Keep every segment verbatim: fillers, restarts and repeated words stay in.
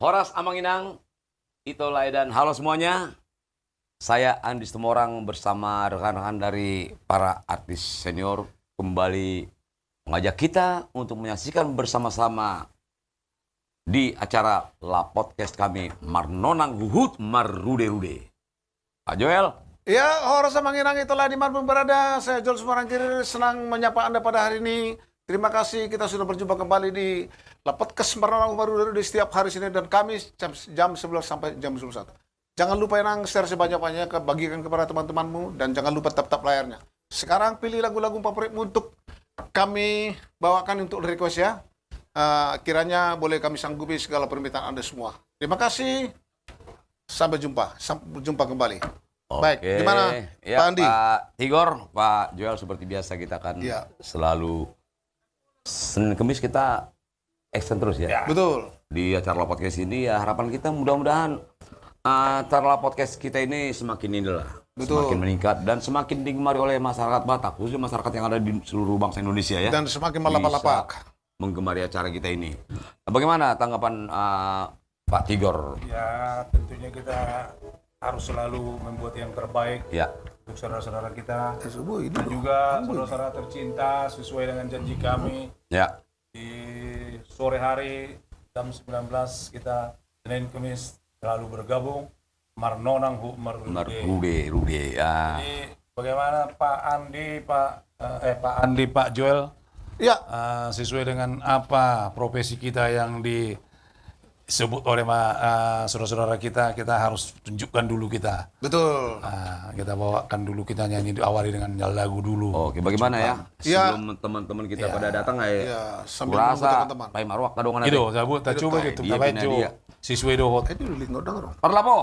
Horas Amang Inang, Ito Lae dan halo semuanya. Saya Andi Situmorang bersama rekan-rekan dari para artis senior kembali mengajak kita untuk menyaksikan bersama-sama di acara La Podcast kami, Marnonang Huhut Marrude-rude. Pak Joel. Ya, horas Amang Inang, Ito Lae di mana pun berada, saya Joel Situmorang Kirir, senang menyapa Anda pada hari ini. Terima kasih, kita sudah berjumpa kembali di La Podcast Marnonang Huhut Marrude-rude setiap hari Senin dan Kamis jam, jam sebelas sampai jam dua puluh satu. Jangan lupa, Inang, share sebanyak-banyaknya, ke-, bagikan kepada teman-temanmu, dan jangan lupa tap-tap layarnya. Sekarang pilih lagu-lagu favoritmu untuk kami bawakan untuk request, ya. Eh, kiranya boleh kami sanggupi segala permintaan Anda semua. Terima kasih. Sampai jumpa. Sampai jumpa kembali. Baik, oke. Gimana, ya, Pak Andi? Pak Tigor, Pak Joel, seperti biasa kita akan, ya, selalu Senin Kemis kita action terus, ya. Ya. Betul. Di acara La Podcast ini, ya, harapan kita mudah-mudahan, eh, acara La Podcast kita ini semakin inilah, betul, semakin meningkat dan semakin digemari oleh masyarakat Batak, khususnya masyarakat yang ada di seluruh bangsa Indonesia, ya. Dan semakin melapak-lapak. Bisa menggemari acara kita ini. Nah, bagaimana tanggapan, eh, Pak Tigor? Ya, tentunya kita harus selalu membuat yang terbaik, ya, untuk saudara-saudara kita. Ya, semua itu. Dan juga saudara-saudara tercinta, sesuai dengan janji kami. Ya. Di sore hari jam sembilan belas kita, Senin Kemis, selalu bergabung. Marnonang Huhut Marrude. Marrude-rude, ya. Jadi, bagaimana Pak Andi, Pak, eh, eh, Pak Andi, Pak Joel? Ya. Eh, sesuai dengan apa profesi kita yang disebut oleh ma-, eh, saudara-saudara kita, kita harus tunjukkan dulu kita. Betul. Ah, kita bawakan dulu, kita nyanyi, awali dengan lagu dulu. Oke, bagaimana, ya? Ya. Sebelum teman-teman kita, ya, pada datang, eh, ya, sambil kurasa menunggu teman-teman. Paima roa angka dongan. Ido, ate. Coba gitu, dia, kita baca. Dia. Siswe dohot. Eh, dia udah lihat, nggak dengar. Parlapo.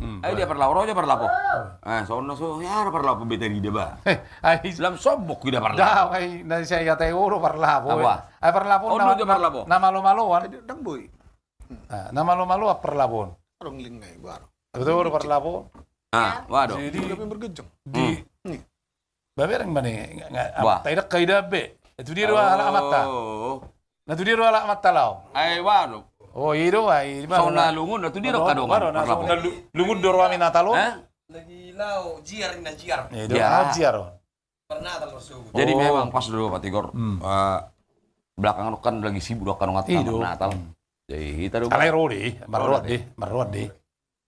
Hmm, ayo dia parlapo, roja parlapo. Eh, sono so, ya, parlapo beta di dia, ba. Eh, ai. Lam sobok dia parlapo. Dah, ai, nanti saya kata, oh, parlapo. Apa? Ai, parlapo. Oh, nama, dia parlapo. Nama lo malo, kan? Eh, dia dang boy. Ah, nama lo malo, parlapo. Orang lingai, baru. Betul, parlapo. Ah, waduh. Jadi, dia bergejeng. Di, hmm. Nih. Babereng bani, nggak, nggak, wah. Tidak kaida be. Itu dia dua anak mata. Oh. Nah, tu dia do halak mata laho. Ai, waduh. Oh, i do, ai, di mana? Songon na lungun, nah, tu dia do angka dongan. Baru, nah, parlapo. Songon na lu-, lungun do roha ni Natal on. Eh? Lagi laho, jiar, na jiar. Iya, do, ya. Ah, jiar on. Pernah Natal tersugut. Jadi, oh, memang pas do, Pak Tigor. Hmm. Eh, belakangan kan lagi sibuk do angka dongan. Iya, do. Natal. Hmm. Jadi, hita do. Alai ro di, marroat di, marroat di.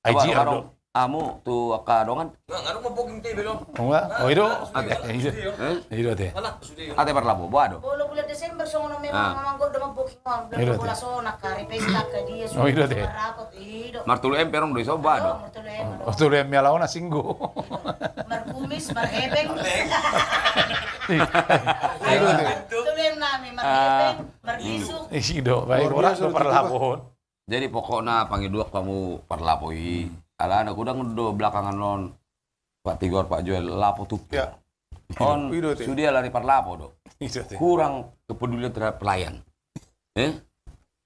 Ai, coba, jiar do. Amu tu angka dongan. Nggak, nggak, mau booking teh belum. Oh, nggak? Oh, i do. Ate. Iya, iya. Eh? I do, ate. Mana? Sudah, iya. Ate parlapo, boha do? Bolo bulan Desember, songon memang, ah, mamang godang mau booking on. Belum, i do, ate. Bola sonak, hari pesta ke dia, oh, i do, ate. Martolu M P rong do iso, boha do? Oh, martolu M P. Oh, tolu M P ala ona singgo. Markumis, marhepeng. I do, ate. Tolu M nami, marhepeng, ah, marbisuk. I do, baik, luar biasa orang do itu, parlapo on. Jadi pokokna pangidoan hamu parlapo i. Hmm. Alana godang do belakangan on, Pak Tigor, Pak Joel, lapo tumpul. Ya. On, i do, ate. Sude alani parlapo do. I do, ate. Kurang kepedulian terhadap pelayan. Eh?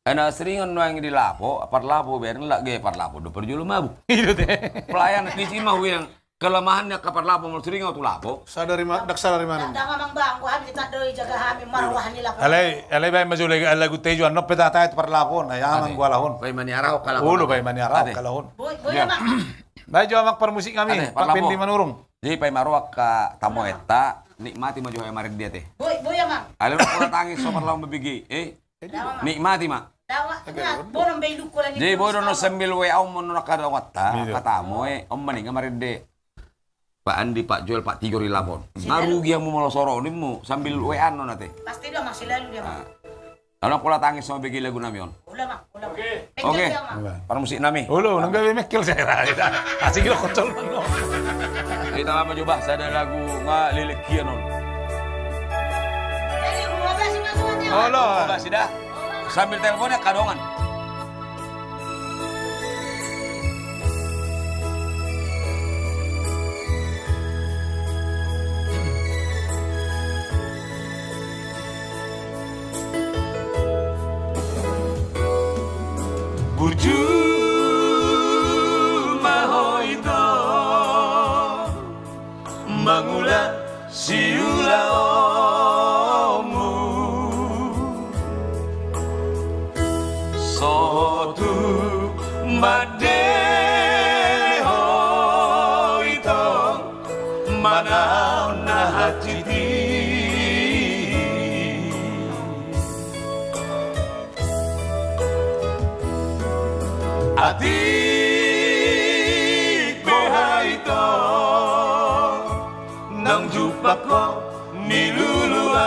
Ai na sering on nuaeng di lapo, parlapo, biarin lak ge parlapo do parjolo mabuk. I do, ate. Pelayan di si ma hueng. Kelemahan ni angka parlapo, molo sering au tu lapo. Sadari ma-, dak sadari ma. Dak, dak, Amang, bang, gua habis tak doi jaga hami, marwah ni lapo. Alai, alai baen ma jo lagu, lagu Tejo, annon pe tatai tu parlapo, na ya, Amang, gua lahon. Ate. Baen ma ni arau kalahon. Ulu, baen ma ni arau kalahon. Ate. Boi, boi, ya. Amang. Baen jo, Amang, parmusik nami, ate, Pak parlapo. Pendi Manurung. Jadi, paima ro angka tamueta, nikmati ma jo hae marende, ate. Boi, boi, Amang. Alai ro pola tangis so parlapo mambege, eh? Nikmati ma. Jadi boi do annon sambil W A on ma annon angka donganta, angka tamu, eh, on ma ninna marende. Pak Andi, Pak Joel, Pak Tigor di lapo on. Nga rugi hamu molo so ro ninmu sambil W A annon, ate. Pasti do, Amang, selalu dia, Amang. Alana pola tangis so mambege lagu nami on. Ula, Amang, ula, Amang. Oke. Oke. Parmusik nami. Ulu, nang gabe mekkel saya. Asik do kocol, Amang. Kita ma jo bahas sada lagu nga lelek hian on. Olo. Sambil telepon ya, angka dongan. Burju ma ho ito mangula siulaonmu. So tu Mandele ho ito, manaon na hansit i. Atik beha ito, naung jumpang ho ni luluanmu.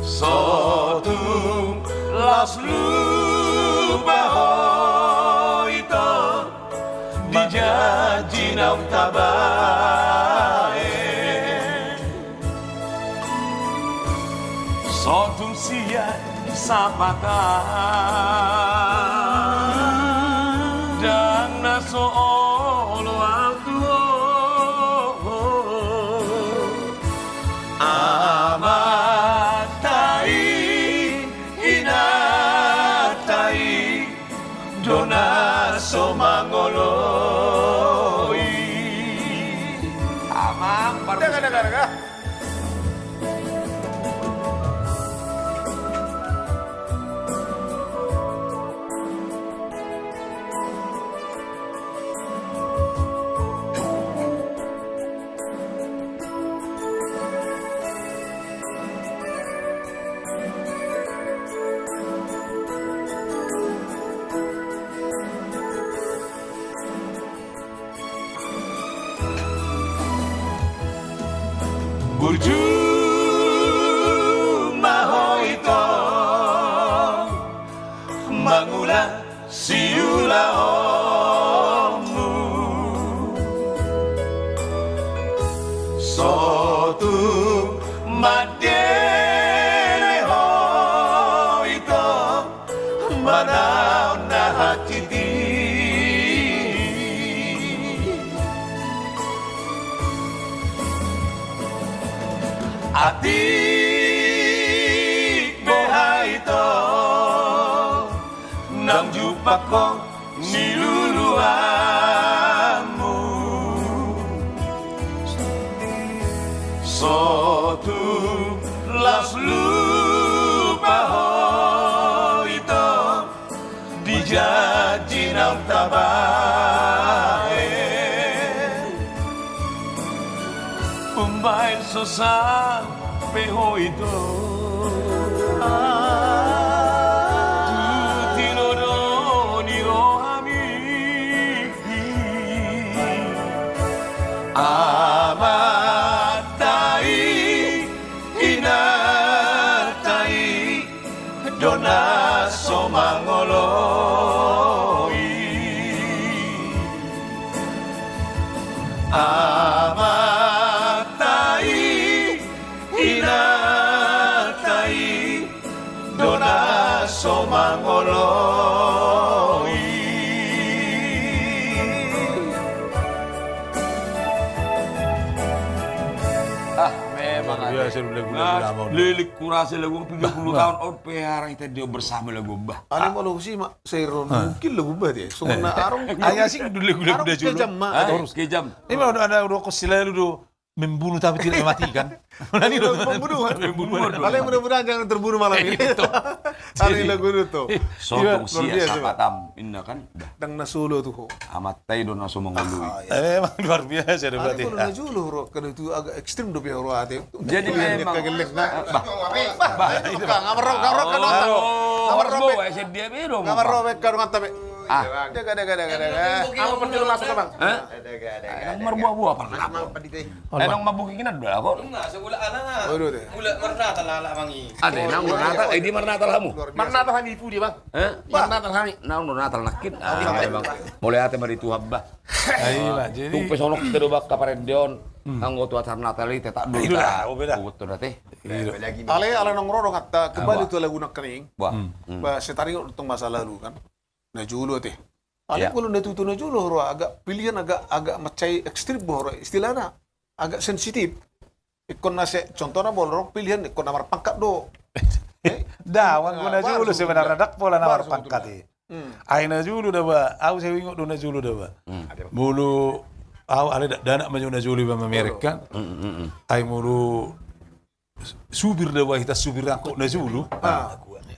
Sotung laos lupa ho ito di janji naung tabaen. Sotung sian sapatan ndang na so olo au tu ho. Amanta i, inanta i, do na so mangoloi. Amang, daga, daga, daga. Burju ma ho ito mangula siulaonmu. Sotung mandele ho ito, manaon na hansit i. Atik beha ito, naung jumpang ho ni luluanmu. Sotung laos lupa ho ito di janji naung tabaen. Umbaen so sampe ho ito tu tinodo ni rohami. Amanta i, inanta i, do na so mangoloi. Amanta i, inanta i, do na so mangoloi. Ah, memang luar biasa, ada. Lagu-lagu lama, udah. Lilik kurasa lagu on, tiga puluh tahun on pe harang ita dia bersama lagu on, bah. Ada malu si mak, saya ron mungkin lagu bah dia. Songon na arong. Ai asing dulu lagu-lagu dah julu. Kejam, mak. Kejam. Ima udah ada, udah kau selalu do. Membunuh tapi tidak mematikan. Pembunuhan. Pembunuhan. Alai mudah-mudahan jangan terbunuh malam ini. Ari lagu on tu. Sotung sian sapatam, inna kan. Ndang na so olo tu ho. Amanta i do na so mangoloi. Memang luar biasa do berarti. Kalau na jolo ro, kalau itu agak ekstrim do, biar ro ate. Jadi memang. Bah, bah, bah. Ngamar ro, ngamar ro. Ngamar ro, be. Daga, daga, daga, daga. Apa pun jolo masuk, Bang? Hah? Daga, daga, daga. Marbuah-buah apa? Apa? Apa di teh? Eh, nang mabuki kina dua kok. Nunga, sebulan anak. Waduh, deh. Bulan marnatal anak mangi. Ada nang marnatal, eh, di marnatal hamu. Marnatal hami pudi, Bang. Eh? Marnatal hami. Nang marnatal nakkin. Ah, Bang. Mulai ate mari Tuhan, bah. Ayo, bah, jadi. Tung pe sonok kita do, bah, kaparendeon. Anggo tu acara Natal i, tetak dulu. Iya, oh, beda. Buat tu date. Alai, alai nang ro do kata, kembali tu lagu nangkining. Bah, saya taringot tentang masa lalu, kan. Na jolo ate. Alai kalau na tutu na jolo ro, agak pilihan agak, agak mansai ekstrim bo ro istilahna. Agak sensitif. Ingkon na se, contohna bo ro pilihan ingkon na marpangkat do. Dawan, na jolo sebenarna ndang pola na marpangkat i. Ai na jolo da, bah, au sai huingot do na jolo da, bah. Molo au alai dakdanak ma jo na jolo, bah, mamerek kan. Ai molo supir da, bah, hita supir angkot na jolo. Ah.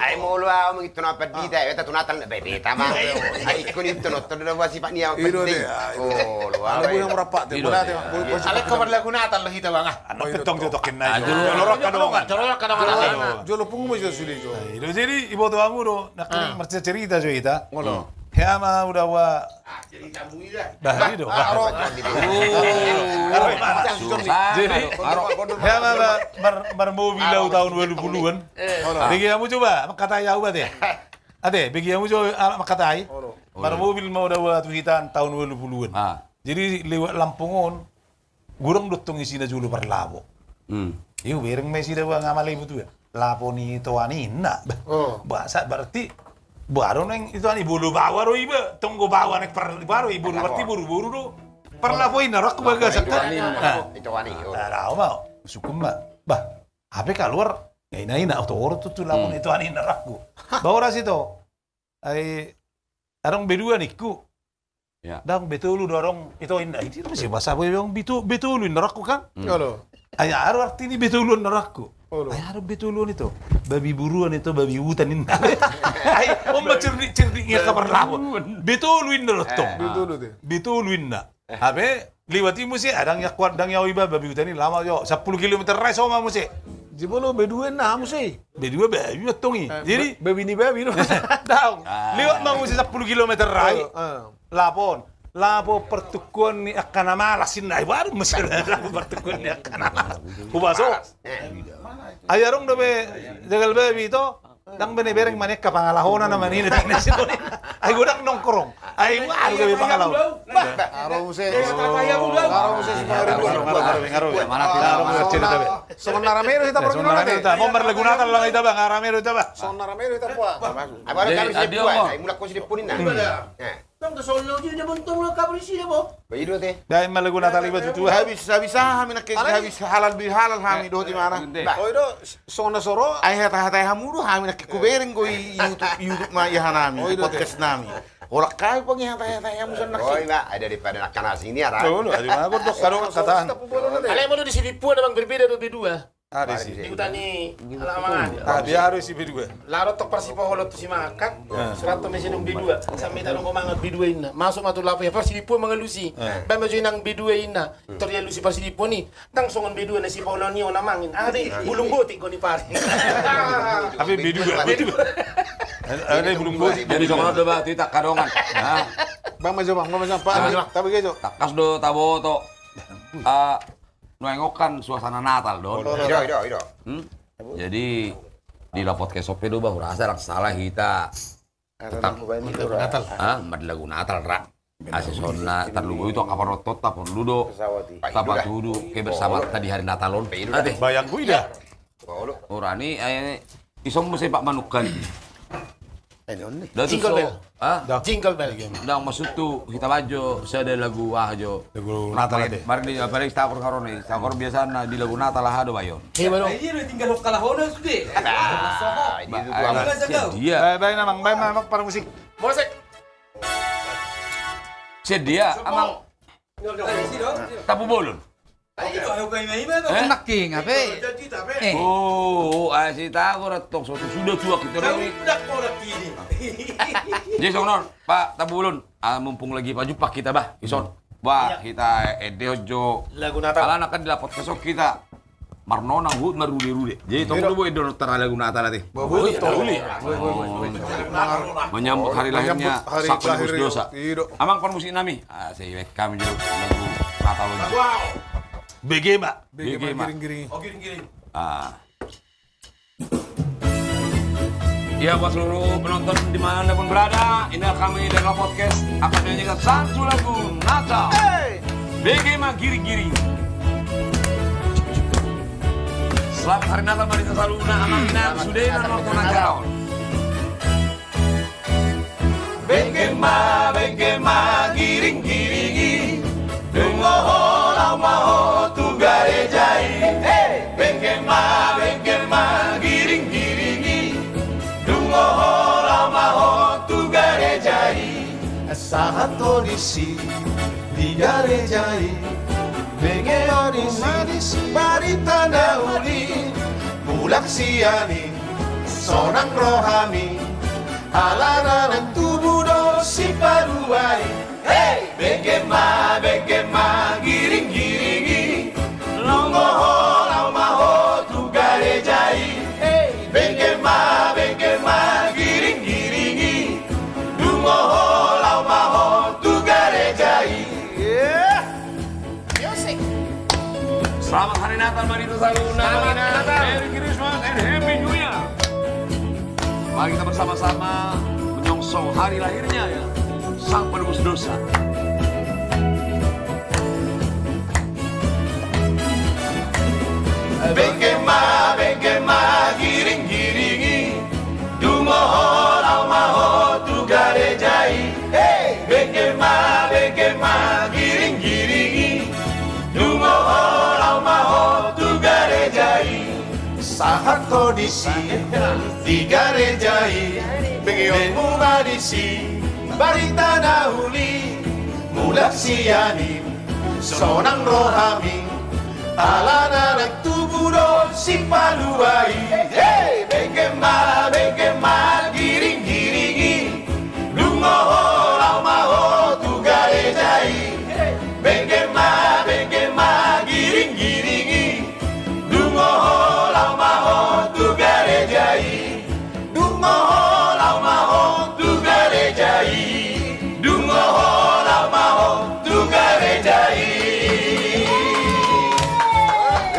Ai molo au mangitto na pandita, beta tu Natal na bebeta ma. Ai ingkon itto nonton na buat sifat ni au pandita. Olo, olo. Alai kau parlagu Natal do hita bang. Anak petong jo tokin na jo. Jolo rok kadongan. Jolo pungu ma jo sude jo. Jadi iboto hamu do, nak marcerita jo hita. Hea ma uda ua. Bah, i do. Jadi hea ma marmobil au taon ualu puluan. Bege hamu jo ba mangkatai au ba te. Ate, bege hamu jo ba mangkatai. Marmobil ma uda ua tu hita taon ualu puluan. Jadi lewat Lampung on. Godang do tong isi na jolo parlapo. Iu bereng ma isi da uang amale butu ya. Lapo ni toani inna. Bah, saat berarti baru neng itu ani bolo bawa ro iba, tonggo bawa neng parlapo baru ibu berarti buru-buru do. Parlapo inna rakku bagas. Itu ani. Nah, mau sukum ma. Bah, hape kaluar. Ina ina oto oro tu tu lapo ni toani inna rakku. Bawa rasi to. Ai adong be dua nikku. Dang be tolu do adong ito inna. Idi masi bahasa boy bilang be tolu inna rakku kan. Ai aro arti ni be tolu inna rakku. Ai aro be tolu on ito. Babi buruan ito babi hutan inna. Ai on ma cerdik cerdik ngia kabar lapo. Be tolu inna lottong. Be tolu inna. Hape liwat i muse adang ya kuat dang ya iba babi hutan inna lama jo sepuluh kilometer rai soma muse. Jebolo be dua inna muse. Be dua babi mattong i. Jadi babi ni babi do. Daong. Liwat ma muse sepuluh kilometer rai. Lapon. Lapo pertukuan ni angka na malas inna. Ai baru muse lapo pertukuan ni angka na malas. Hubaso. Ai adong dope jagal babi to. Dang bene bereng maneka pangalahona na manina. Ai godang nongkrong. Ai wah gabe pangalaho. Aro muse. Aro muse. Songon na rame do hita. Songon na rame do hita. Mau marlagu Natal lang hita bang. Rame do hita bang. Songon na rame do hita bang. Ai mulak ko si depo ninna. Tong do solo ji da montong lo kabri si depo. Dai marlagu Natal iba tutu. Habis habis aha hami nangkin habis halal bi halal hami do di mana. Oi do. Songon na soro. Ai hata-hatai hamu do hami nangkin kubereng go i YouTube, YouTube ma i aha nami, podcast nami. Holan hami pe nge hata-hata hamu songon nangkin. Oi, Pak, ada daripada nangkin asi ni, ara. Olo, adi ma gordok karo kata. Alai molo di Sidipua, Amang, berbeda do B dua. Ada sih. Di hutan ni halaman. Ah, dia harus si B dua. Laho tong parsipoholon tu si Mangkang. Surat tu mesi dung B dua. Sampe tadong mangan B dua inna. Masuk ma tu lapo, ia par Sidipua mangalusi. Baen ma jo inang B dua inna. Tor dialusi par Sidipua ni. Ndang songon B dua na sipoholon ni on, Amang, in. Ada bulung botik kau ni paring. Tapi B dua, B dua. Ada bulung botik. Jadi songon on do, Bah, tu hita angka dongan. Bang ma jo, Bang, bang ma jo, Pak. Tapi gejo. Tangkas do taboto. Ah, nuaeng on kan suasana Natal do on. Ido, ido, ido. Jadi di lapo podcast on pe do, Bah, hurasa ndang sala hita. Tetap marlagu Natal. Ah, marlagu Natal ra. Asa songon na tarlumobi tu angka panontonta, porlu do tapatudu kebersamanta di hari Natal on. Ate. Bayangku ida. Urani, eh, ison muse, Pak, manungkun. Jingle bell. Ah? Jingle bell. Ndang, maksudhu hita baen jo sada lagu, aha jo. Lagu Natal ate. Mar di, apalagi sitahun on, sitahun on biasana di lagu Natal aha do baen on. Iya, Bang. Iya, tinggal hongkal hona sude. Baen, baen, Amang, baen, Amang, parmusik. Musik. Sian dia, Amang. Tapubolon. Nangkin, ape? Eh? Oh, asi tago rattong sotu sudah tua kita dong. Jadi songon on, Pak Tapubolon, ah, mumpung lagi pajumpang kita, Bah, ison. Bah, hita ende on jo. Lagu Natal. Alana kan di lapo podcast on hita marnonang, huhut marrude-rude. Jadi tong do bo ende on tara lagu Natal ate. Menyambut hari lahirnya Sang Penebus Dosa. Amang, parmusik nami. Ah, sai baen hami jo lagu Natal on. Bege ma. Bege ma. Giring-giring. Ah. Ya, buat seluruh penonton di mana pun berada, inilah kami dari Podcast akan menyanyikan satu lagu Natal. Bege ma giring-giring. Selamat Hari Natal, mari kita selalu anak-anak sude na nonton acara on. Bege ma, bege ma, giring-giring i. Dung ho laho ma ho tu gareja i. Bege ma, bege ma, giring-giring i. Dung ho laho ma ho tu gareja i. Sahat ho disi di gareja i. Bege ma disi, barita na uli. Mulak sian i, sonang rohami. Alana naeng tubu do sipalua i. Hei! Bege ma, bege ma, giring-giring i. Dung ho laho ma ho tu gareja i. Hei! Bege ma, bege ma, giring-giring i. Dung ho laho ma ho tu gareja i. Selamat Hari Natal, mari kita selalu. Selamat Natal. Merry Christmas and Happy New Year. Mari kita bersama-sama menyongsong hari lahirnya, ya, Sang Penebus Dosa. Bege ma, bege ma, giring-giring i. Dung ho laho ma ho tu gareja i. Hei! Bege ma, bege ma, giring-giring i. Dung ho laho ma ho tu gareja i. Sahat ho disi di gareja i. Bege ma disi, barita na uli. Mulak sian i, sonang rohami. Alana naeng tubu do sipalua i. Hei! Bege ma, bege ma, giring-giring i. Dung ho laho ma ho tu gareja i. Bege ma, bege ma, giring-giring i. Dung ho laho ma ho tu gareja i. Dung ho laho ma ho tu gareja i. Dung ho laho ma ho tu gareja i.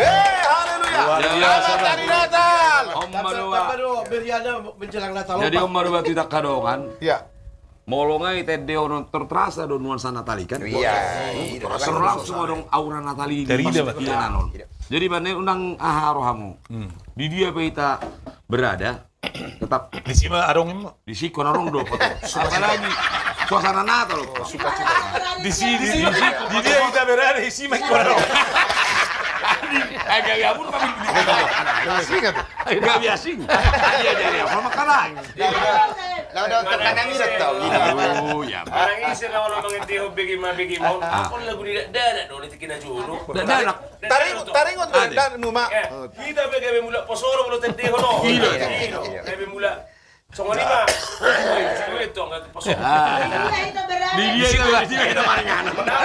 Eh, haleluya. Luar biasa, Bang. Selamat Hari Natal. Om Marua. Tambah dulu, biar ya ada menjelang Natal. Jadi, Om Marua, tu hita angka dongan. Iya. Molo nga hita ende on, tor terasa do nuansa Natal i kan? Iya. Terasa langsung adong aura Natal i. Jadi, Bang, unang aha rohamu. Di dia pe hita berada, tetap disi ma adong i ma. Disi ingkon adong do. Apalagi suasana Natal. Disi, di, di, di dia hita berada, disi ma ingkon adong. Eh, gabe amun ma bini. Asing kan? Gabe asing. Iya, jadi apa makanan? Lah, udah, udah, tengah ngirit tau, gitu. Oh, iya. Barang ise na olo mangendehon bege ma, bege ma. Ah. Angkon lagu ni dakdanak do, ni tikina jolo. Dakdanak. Taringot, taringot, dakdanak numa. Eh, hita pe gabe mulak poso do molo tendehon, no? Iya. Iya, gabe mulak. Songon i ma. Oi, songon i tong, nggak pas. Ah. Di dia hita berada. Di dia hita berada.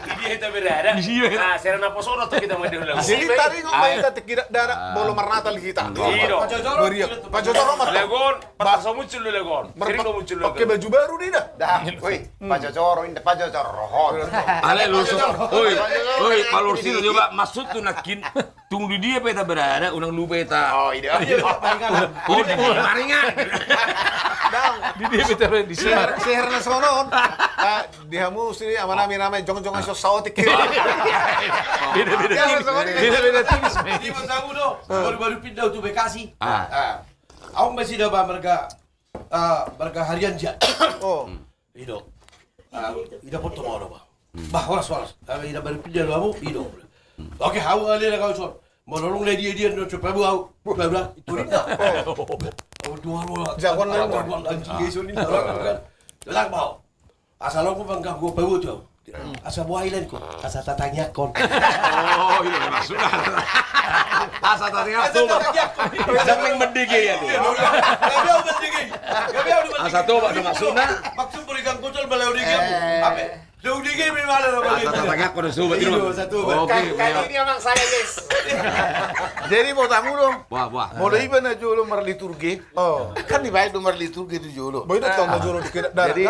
Di dia hita berada. Di dia hita. Nah, sera na poso do tu hita mau diulang. Jadi taringot ma hita tikina dakdanak molo marnatal hita. Iya. Pajojoro. Pajojoro ma. Lagu on, pas muncul do lagu on. Sering do muncul lagu on. Pakai baju baru nih dah. Dah, woi, pajojoro, inda pajojoro. Alai lu so, oi, oi, pajojoro. Pajojoro. Coba maksud tu nakin. Tung di dia pe hita berada, unang lupa hita. Oh, iya. Iya, maringan. Oh, di dia, maringan. Di dia pe hita berada, di sini. Seher, seher na sonon. Ah, di hamu sini, amanami ramai, jong-jong, ah, so saotik. Di dia pe hita. Seher na sonon. Di dia pe hita tipis, men. Di masa muda, baru-baru pindah tu Bekasi. Ah. Ah. Au masih ada marga, ah, marga Harianja. Oh. Hmm. I do. Ah, i do, poto ma olo, bah. Hmm. Bah, horas, horas. Ah, i do baru pindah do hamu, i do. Hmm. Oke, hau ale na kau son. Molo dung dia, dia, dia, no, coba bu, hau. Bla, bla, itu dia. Oh, dua, dua. Jagoan lain, jagoan lain, ah, dia son i, kan. Jelas, bah. Asal aku bangga, gua bawa tu. Hmm. Asa buai lain ko, asa tatangiangkon. Oh, iya, maksudna. Asa tatangiangkon. Asa tatangiangkon. Jangan mendege ya, tuh. Iya, iya. Gabe au mendege. Gabe au mendege. Asa toba do maksudna. Maksud berikan kucel bala udege. Eh. Apa? Dau dege me mala. Asa tatangiangkon, sobat. Iya, satu. Oke, kali ini emang saya, guys. Jadi, mau tamu dong. Wah, wah. Molo iba na jolo marliturgi. Oh. Kan dibaen do marliturgi tu jolo. Boy, datang na jolo dikira. Jadi,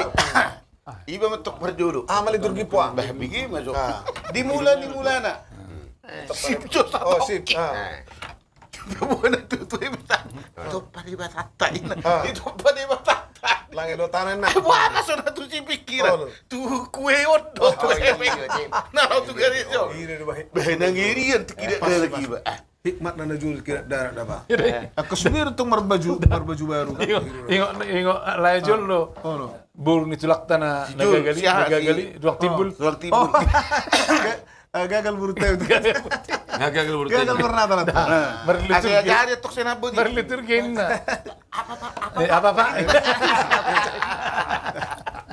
iba ma tong parjolo. Ah, marliturgi poa. Bah, bege ma jo. Ah. Di mula, di mulana. Sip jo. Oh, sip. Ah. Bukan tutu, iba. Tompa Debatanta, ina. Ah. Tompa Debatanta. Langit do tanah na. Bukan so na tu si pikiran. Oh, lo. Tu kue on do. Oh, iya, iya, iya. Nah, tu garis jo. Iri do, bah. Bah, nang irian tu kira lagi, bah. Hikmat na na jolo kira dakdanak da, bah. Iya. Angka sumir tong marbaju, marbaju baru. Ingot, ingot, ingot, lae jolo. Oh, no. Boru ni tulakta na, na gagal i, na gagal i, tulang timbul. Tulang timbul. Oh. Ga-, ah, gagal boru taimu. Gagal boru taimu. Gagal pernah tanah. Marliturgi. Asa jadi tok senabo di. Marliturgi inna. Apa, Pak? Apa, Pak? Eh, apa, Pak?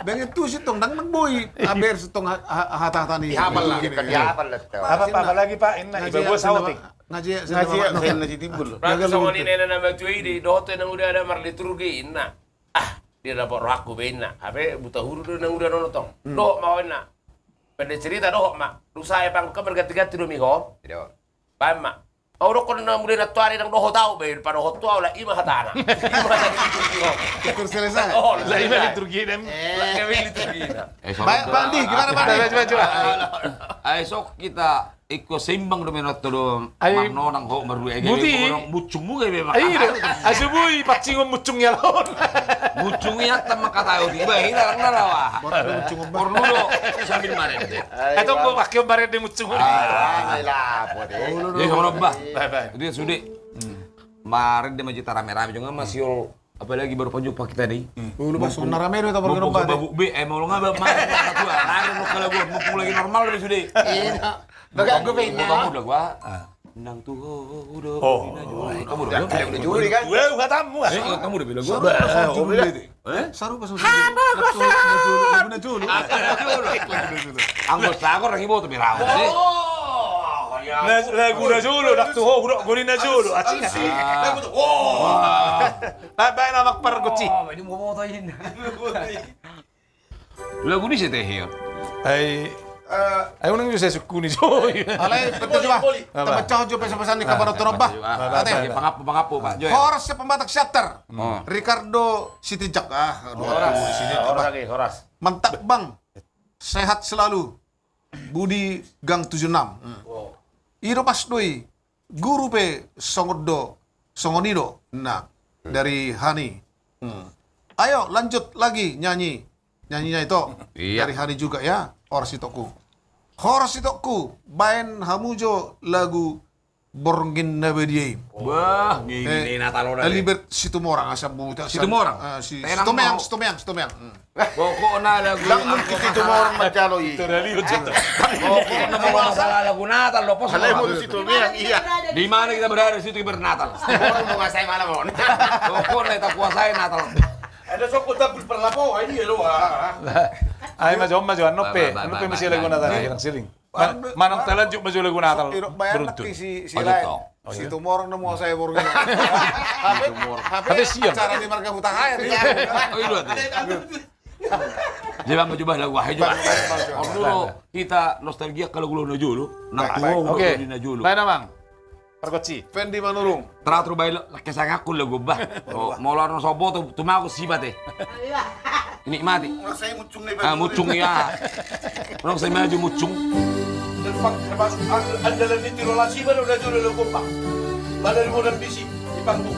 Dengan tu sitong, dengan boi. Aber sitong ha-, ha-, hata-hata ni. Dihapal lah, dihapal lah. Apa, Pak? Apa lagi, Pak? Inna, iba gua saotik. Ngaji, ngaji, ngaji timbul. Berarti songon i na matua i di dohot nang uda ada marliturgi, inna. Ah, dia dapot rohakku be, inna. Hape buta huruf do nang uda nono tong. Hmm. Dohot ma, inna. Pendek cerita, dohot ma. Dung sae pangka berganti-ganti do mi ho. Iya. Baen ma. Au dokkon na mulai na tuari nang dohot au be, padohot tu au, lah ima hatana. Ima hatana. Syukur selesai. Oh, lah ima liturgi dem. Lah ima liturgi na. Eh, Bang Andi, gimana, Bang Andi? Coba, coba, coba. Ai sok hita ingkon seimbang do menoto do. Ai, marnonang ho marrua, gabe muncung mu gabe. Ai, asubuhi pancingon muncung i alon. Muncung i atta mangkatai, tiba i na lawa. Porlu do sambil marende. Ai, tong, bo, pakeon marende muncung. Ah, ai, lapo de. Jadi songon on, bah. Bae, bae. Dia sude. Marende ma jo hita rame-rame, jong ma siol. Apalagi baru pajumpang hita ni. Ulu, bah, songon na rame do hita baru. Babuk be, eh, molo nga ba, ma, ma, tua, lagu, lagu, mumpung lagi normal be sude. Iya. Bagak gue pengen. Kamu udah gua. Nang tu ho do. Oh. Kamu udah. Udah juri kan? Gue udah tamu. Eh, kamu udah bilang gua. Sarupa songon juri. Eh? Sarupa songon juri. Hamba kosong. Lagu na jolo. Anggo sago orang ibu tu merah. Oh, ya. Lagu na jolo, nang tu ho, udah goni na jolo. Acik. Lagu tu. Oh. Bae, bae, na makpar goci. Oh, ini mau moto ini. Lagu ni sete hio. Ai, eh, ai unang jo saya sukuni jo. Alai, betul juga. Apa? Tabaca jo pesan-pesan ni kabar otorop, bah. Apa, apa, ate. Apa? Pangappu, pangappu, Pak Joy. Horas Siap Pembatak Siater. Hmm. Ricardo Sitinjak. Ah, aduh, horas. Aduh, di sini, horas apa? Lagi, horas. Mantap, Bang. Sehat selalu. Budi Gang tujuh enam. Hmm. Wow. I do pas do i. Guru pe songon do, songon i do. Nah, hmm, dari Hani. Hmm. Ayo, lanjut lagi nyanyi. Nyanyinya itu. Iya. Dari Hani juga ya. Horas itokku. Horas itokku. Baen hamu jo lagu Borngin na badia i. Wah, ngingi Natal on. Alibert Situmorang, asa buta. Situmorang? Sitomeang, Sitomeang, Sitomeang. Pokokna lagu. Ndang mungkin Situmorang manjalo i. Pokokna molo masalah lagu Natal do, pos. Di mana kita berada, di situ kita bernatal. Pokokna takuasai Natal. Ada sokot tabul parlapo, ini ya lo. Ayo maju, maju, anu pe, anu pe masih lagu Natal, hilang siling. Manang talanjut ma jo lagu Natal. Bayaran beruntun. Si Situmorang na muasai borngin. Hape sian acara di marga Hutahaean. Jadi bang, coba lagu wahai coba. Dulu kita nostalgia kalau gulu na jolo. Nah, oke. Baik, Amang. Pargonsi. Fendi Manurung. Teratur bae lo, kesangakku lagu bah. Molo arno sobo tu, tumaku sipat e. Nikmati. Mucung ia. Mucung. Termasuk andalan di Tirola sipat udah jolo lagu bah. Pada di modal bisi di panggung.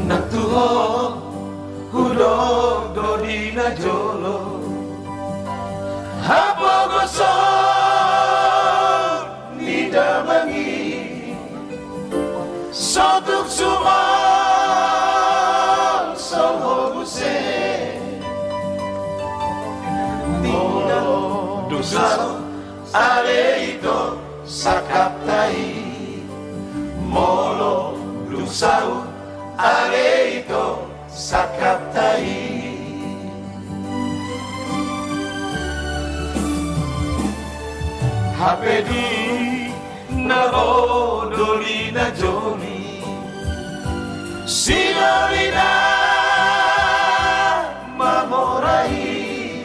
Nang tu ho hudok do di na jolo hapogoson ni damang i. Sotung sumolsol ho muse. Molo dung saut ale ito sangkapta i. Molo dung saut ale ito sangkapta i. Hape dung na ro doli na joli, si doli na mamora i,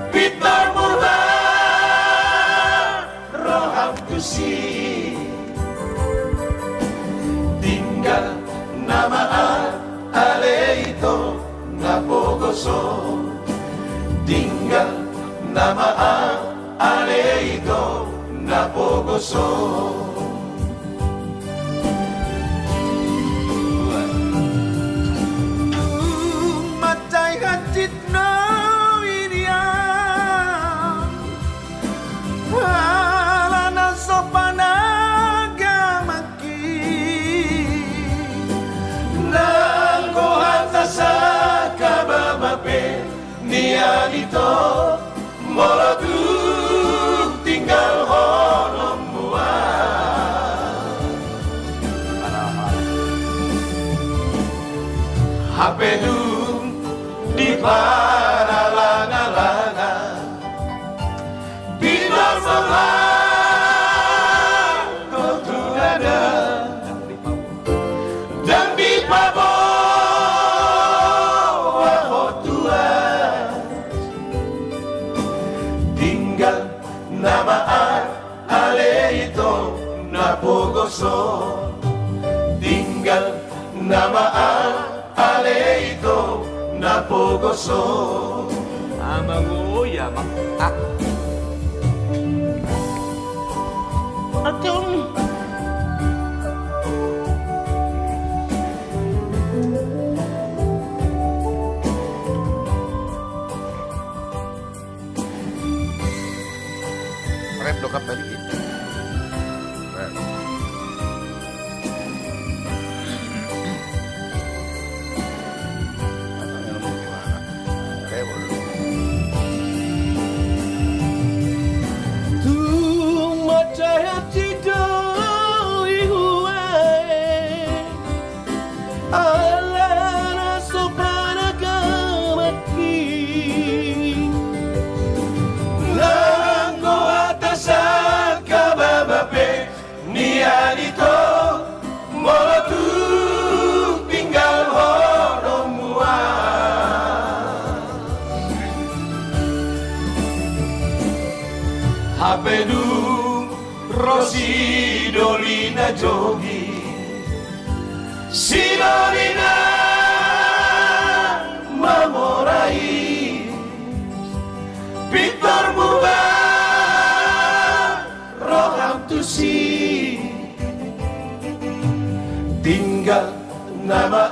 pintor murah roham tusi. Tinggal nama ale ito na pogoson. Tinggal nama ale ito na pogoson. Tung mansai hansit na i nian, ala na so panagaman. Nanggo hata sangkabama pe nian ito, molo tung tinggal honom mua. Hape dung di paralanga-langa, pintor manganggo tu adat, ndang dipaboa ho tuat. Tinggal nama ale ito na pogoson. Tinggal nama ale ito na pogoson. Amang oi amang. Atung. Rap do kan tadi. Rap. Tung mansai hansit do i huae. Ala na so panagaman i, nanggo hata sangkabama pe nian ito, molo tung tinggal honom mua. Hape dung ro si doli na jogi, si doli na mamora i, pintor murah roham tusi. Tinggal nama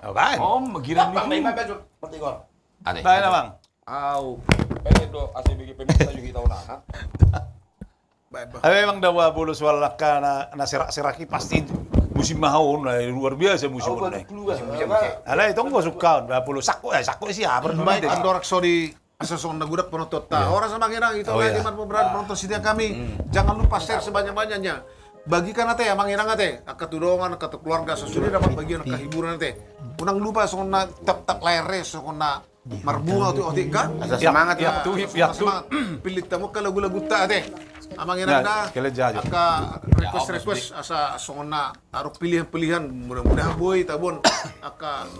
Baen. Om, gira ni. Baen, Amang. Au. Baen do, A C B G pemirsa juga tahu nah. Baen, Bang. Tapi memang da bolas wal angka na, na serak-serak i pasti musim mahon, na luar biasa musim on. Alai tong gua suka, da bolas sako, eh, sako isi apa namanya? Andorang so di Asa songon na godang penonton ta. Horas Amang Inang, ito lagi mar beberapa penonton setia kami. Jangan lupa share sebanyak-banyaknya. Bagikan ate Amang Inang ate, angka tu dongan, angka tu keluarga, asa sude dapat bagian angka hiburan ate. Unang lupa songon na tap-tap layar e, songon na marbunga otik-otik kan. Asa semangat ya. Pillit tamu angka lagu-lagu ta ate. Amang Inang da, angka request-request asa songon na adong pilihan-pilihan, mudah-mudahan boi taboan angka,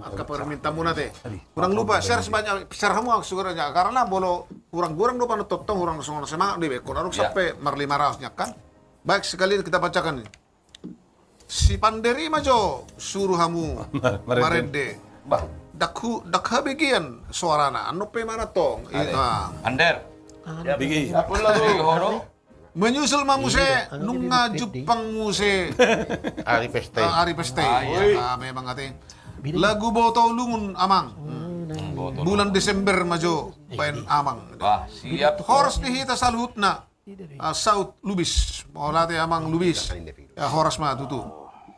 angka permintaan muna ate. Unang lupa share sebanyak, share hamu sugarnya, karena molo hurang-hurang do panonton, hurang songon semangat do i be, kok adong sampe marlima ratus nian kan. Baik, sekalian kita bacakan ini. Si Panderi ma jo suru hamu marende. Bah. Dakhu, dakha begian suarana, annon pe mana tong. Pander. Bigi. Menyusul ma muse, nunga jumpang muse. Ari pesta. Ah, ari pesta. Ah, iya. Ah, memang ate. Lagu Boto Lungun, Amang. Hmm. Bulan Desember ma jo baen, Amang. Wah, siap. Horas di hita saluhutna. Ah, saut Lubis. Mauliate, Amang Lubis. Ya, horas ma tutu.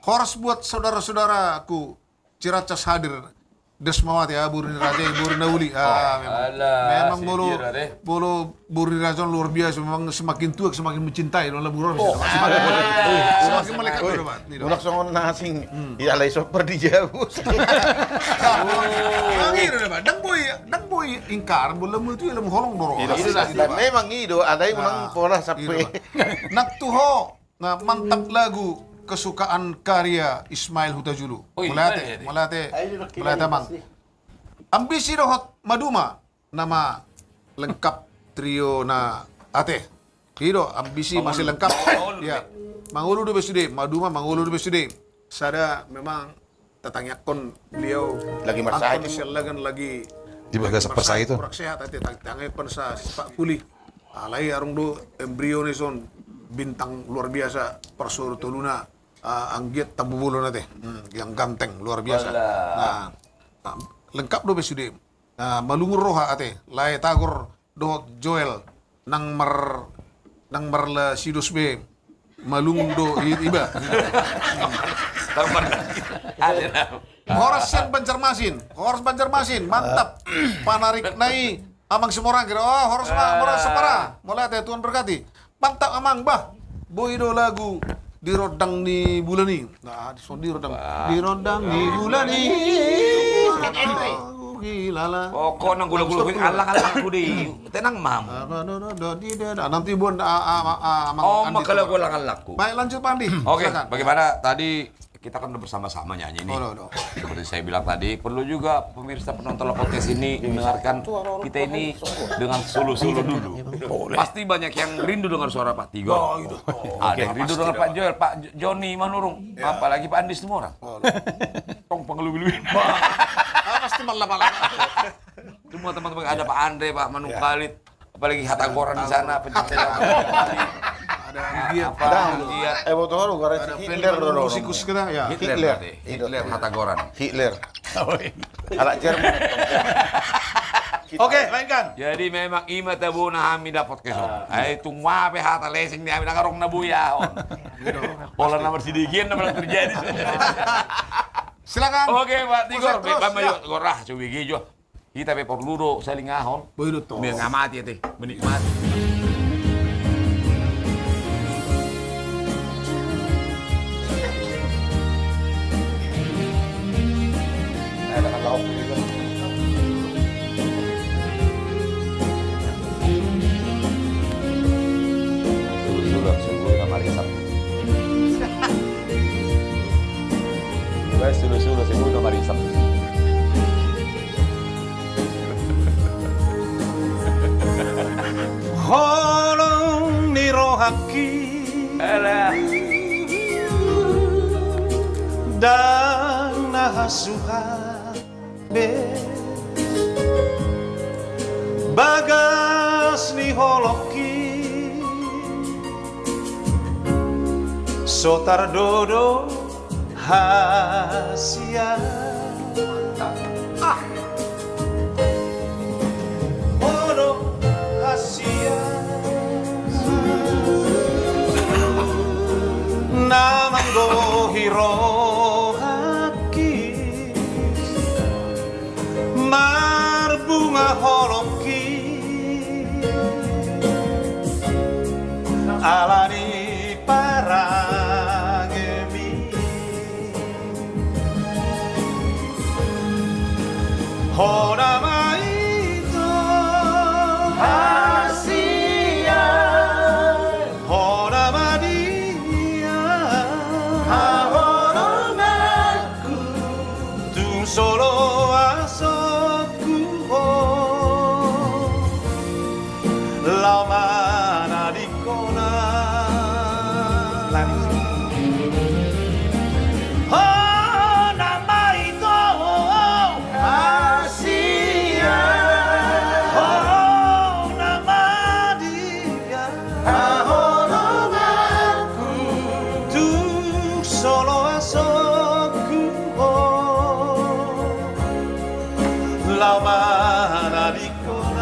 Horas buat saudara-saudaraku Ciracas hadir. Desmawati, ah, boru ni raja i, boru na uli. Ah, memang. Memang molo, molo boru ni raja on luar biasa, memang semakin tua semakin mencintai, do, labu ro. Semakin, semakin melekat do, Pak. Mulak songon na asing. Ia alai so pardijabu. Angin do, Pak. Ndang boi, ndang boi ingkar, bola mu itu, ia lamu holong do. Memang i do, alai ulang pola sape. Nang tu ho. Nah, mantap lagu kesukaan karya Ismail Hutajulu. Mauliate, mauliate, mauliate, Amang. Ambisi dohot Maduma, nama lengkap trio na ate. I do, ambisi masih lengkap. Ia. Mangolu dope sude, Maduma mangolu dope sude. Sada memang tatangiangkon beliau lagi marsahit, anton sian lagan lagi di bagasan marsahit, kurang sehat, ate, tatangiangkon sa cepat pulih. Alai adong do embrio ni son, bintang luar biasa, parsoro toluna, ah, anggiat tambu bolon, ate. Hmm, yang ganteng luar biasa. Nah, lengkap dope sude. Nah, malungun roha, ate, lae Tagor dohot Joel, nang mar, nang marlasidos be malungun do iba. Horas sian Banjarmasin, horas Banjarmasin, mantap. Panarikna i Amang Simorangkir. Oh, horas ma, horas Sapara. Mauliate, Tuhan berkati. Mantap, Amang, bah. Boi do lagu di rondang ni bulan i. Nah, di son di rondang. Di rondang ni bulan i. Gila lah. Pokokna gula-gula, alang-alang ku dei. Tenang, Mam. Nanti buat, ah, ah, ah, Amang Andi. Baik, lanjut, Pak Andi. Oke, silakan. Bagaimana tadi kita kan udah bersama-sama nyanyi nih. Seperti saya bilang tadi, perlu juga pemirsa penonton Podcast ini mendengarkan kita ini dengan solo-solo dulu. Pasti banyak yang rindu dengan suara Pak Tigor. Ada yang rindu dengan Pak Joel, Pak Joni Manurung, apalagi Pak Andi Situmorang. Tong pangalui-lui. Pasti malam-malam. Semua teman-teman, ada Pak Andre, Pak Manungkalit, apalagi Hatagoran di sana, pencinta. Ada Anggiat. Ada Anggiat. Eh, Hatagoran, Hitler, musikus kita, ya. Hitler, Hatagoran. Hitler. Anak Jerman. Oke, mainkan. Jadi memang ima tabona hami dapot keson. Ai tung wape hata lesing ni hami na karong na buya on. Pola na marsidikian na pernah terjadi. Silakan. Oke, Pak Tigor, baik, Pak, yuk, gorah, coba gigi, jo. Hita pe porlu do salingahon. Mengamati, ate, menikmati. Sulu-sulu, sulu na marisap. Sulu-sulu, sulu na marisap. Holong ni rohangki. Alah. Ndang na hasuha be bagas ni holongki. So tardodo hasian. Molo hasian na manggohi rohangki, marbunga holongki ala ni parangemi. Hona ma ito hasian, hona ma dia haholonganku, tung solo asokku ho. Laho manadingkon. Hona ma ito hasian, hona ma dia haholonganku, tung solo asokku ho. Laho manadingkon.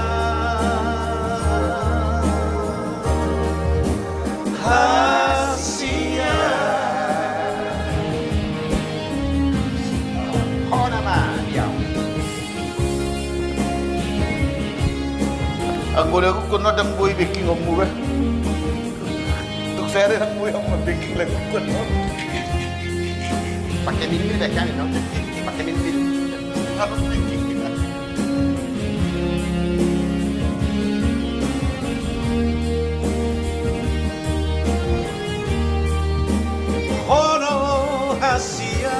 Lagu on ndang boi backing-onmu, bah. Tung sada ndang boi on backing lagu on. Pakai minmil, bah, kan, no? Pakai minmil. Harus backing kita. Ho do hasian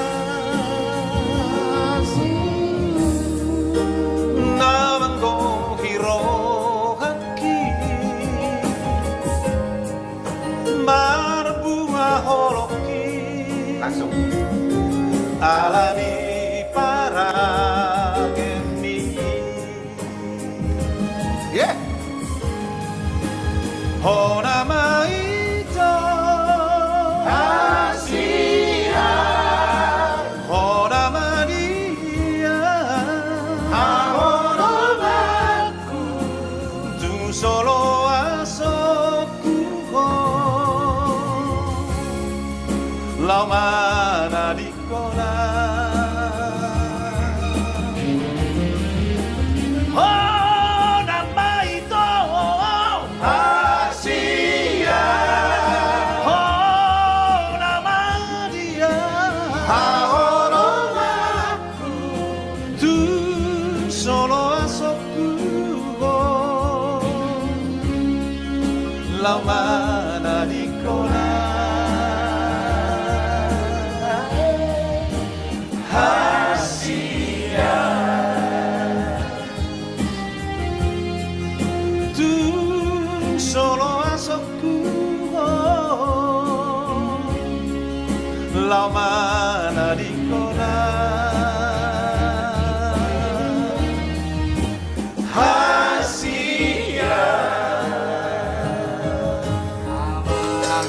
na manggohi rohangki, marbunga holongki. Langsung. Ala ni paragenmi. Ye. Ho nama ito hasian, ho nama dia haholonganku, tung so loas soku ho, laho manadi Laho manadi hona hasian, tung so loas soku ho, laho manadi hona hasian.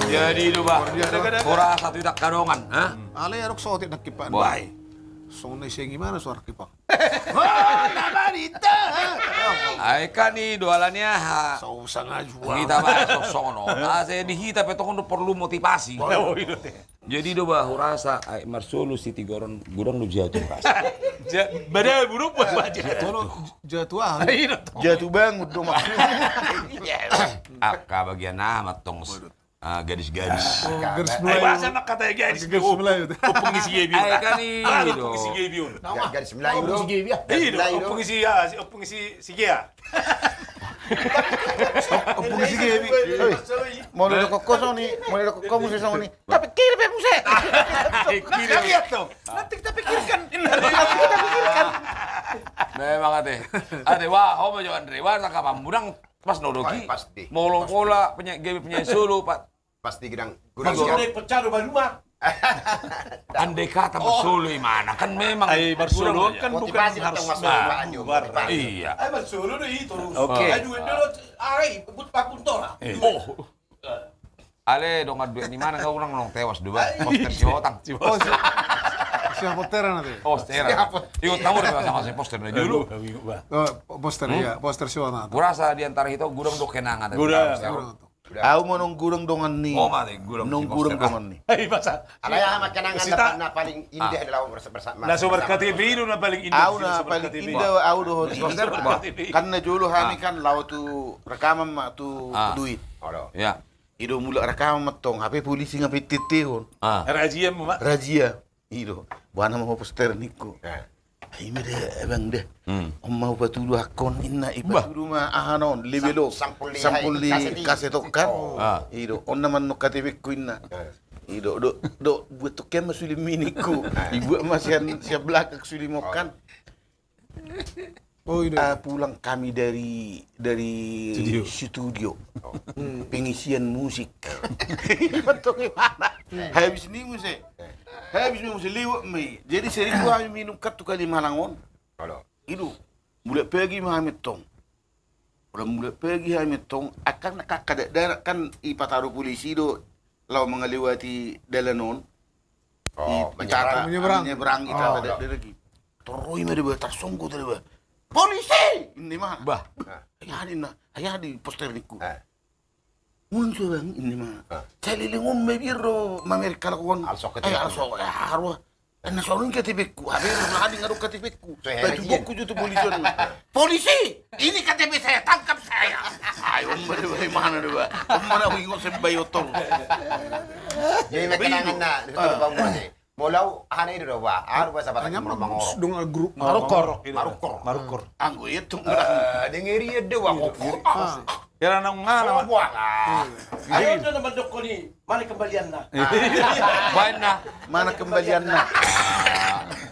Jadi do, bah. Luar biasa. Hurasa tu hita angka dongan, ha? Alai adong sotik nangkin, Pak. Boy. Songon na ise, i ma na suara kipak. Ai kan i do, alani aha? Hita, bah, songon on. Asa di hita pe tong do porlu motivasi. Jadi do, bah, hurasa, ai marsolu si Tigor on, godang do jatuh, hurasa. Jatuh bangun do maksudnya. Angka bagian aha ma tong? Ah, gadis-gadis. Oh, gadis Melayu. Ai, bahasa makatai gadis. Gadis Melayu. Ompung ni si Gebi on. Ai, kan i do. Ompung ni si Gebi on. Gadis Melayu do. Ompung ni si Gebi, ah. Gadis Melayu do. Ompung ni si, ah, si, ompung ni si, si Gea. Ompung ni si Gebi. Oi. Molo didok ho songon i, molo didok ho muse songon i. Tapi kiri pe muse. Nanti kita pikirkan. Nanti kita pikirkan. Memang ate. Ate, wah, ho ma jo, Andre. Wah, rakaman mudang. Pas na didok i. Pasti. Molo, molo penyanyi, Gebi penyanyi solo, Pak. Pasti godang. Godang. Pecah do balu ma. Andai kata marsolo i ma na, kan memang. Ai, marsolo kan bukan harus marsolo. Iya. Ai, marsolo do i torus. Oke. Ai, duet do, ai, but pakun tola. Oh. Ale, dongan duet ni mana kau, orang nong tewas do, bah. Poster si Otang. Si Otang. Poster na te. Poster. Ingot na molo sama si poster na dulu. Poster, iya, poster si Otang. Hurasa di antara hita godang do kenangan. Godang. Au ma nong godang dongan ni. Nong godang dongan ni. Alai aha ma kenangan na paling indah adalah bersama. Na so ber-K T P i do na paling indah. Au na paling indah, au dohot si Oscar. Kan na jolo hami kan laho tu rekaman ma tu Duit. Iya. I do mulak rekaman ma tong, hape polisi nga pe tete on. Razia ma. Razia. I do, boha nama ho poster ningku. Ai, ima da, abang da. On ma hupatudu angka on, inna, ipatudu ma aha na on, label on. Sampul ni kaset on kan. I do, on nama annon K T P-ku, inna. I do, do, do, buat tu kian ma sulim i ningku. Ibuat ma sian, sian belakang sulim on kan. Pulang kami dari, dari studio. Pengisian musik. Ima tong imana. Habis ni muse. Habis ni muse, lewat ma i. Jadi sering do hami minum kan tu Kalimalang on. I do. Mulak pagi ma hami tong. Ora mulak pagi hami tong. Angka na angka dakdanak kan ipataro polisi do laho mangalewati dalan on. Menyeberang. Menyeberang, ipataro dakdanak i. Tor ro i ma deba, tarsonggot deba. Polisi! Inna ma. Bah. Ai aha ninna, ai aha di poster ningku. Muncul bang, inna ma. Saleleng on ma biar do mamereng halak on. Alsok, eh, alsok, eh, arwah. Na songon i K T P-ku, hape na adong adong K T P-ku. Tubuhonku jo tu polisi on. Polisi, ini K T P saya, tangkap saya. Ai on ma do ba, i mana do ba? On ma na huingot sembai otor. Jadi na kenangan na di hotel Bang Bos i. Molo au aha na i do ba? Aha do ba, sahabat molo mangorok? Dongan grup. Marukor. Marukor. Marukor. Anggo i tung. Dengeri do ba. Hera na ngana. Ayo do na mandok ni. Mana kembalianna? Baen na. Mana kembalianna?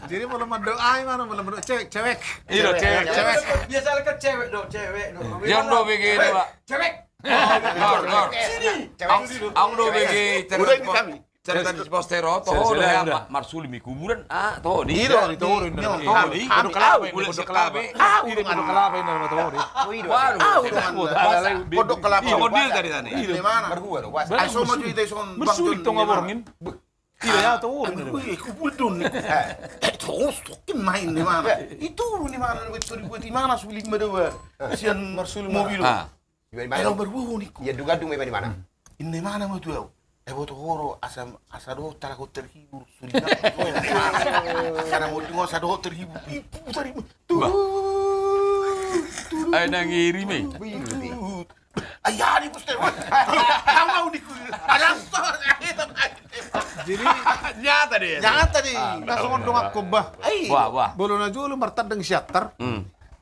Jadi molo mandok ai, mana molo mandok cewek, cewek. Iyo, cewek. Cewek. Biasa kan cewek do, cewek do. Yang do B G do ba. Cewek. Dor, dor. Sini. Ang do B G. Udah ini kami. Cerita di poster o toho do hea marsuli mi kuburan, ah, toho di. Iyo, toho di. Toho di. Pondok Kelapa ini, Pondok Kelapa. Ah, Pondok Kelapa ini nama toho di. Waduh. Pondok Kelapa. Songon dia tadi tadi. Di mana? Marhua do. Ai so maju ita ison. Marsuli tonga borngin. Tidak ya toho. Wih, kubudon. Eh, terus tokin main di mana? Itu di mana? Itu dibuat di mana? Suling madawa. Sian marsuli mobil. Ai lau marhua ningku. Ia duga dung memang di mana? Inna i mana ma tu au? Ai boto ho do asa, asa dohot halak on terhibur. Suling na. Karena mau dengar asa dohot terhibur. Ibu tadi. Tuh. Ai nang iri me. Ai ya di poster. Kamu mau di. Ada. Jadi nyata deh. Nyata deh. Na songon dongan kobba. Wah, wah. Bolona jolo martandang siantar.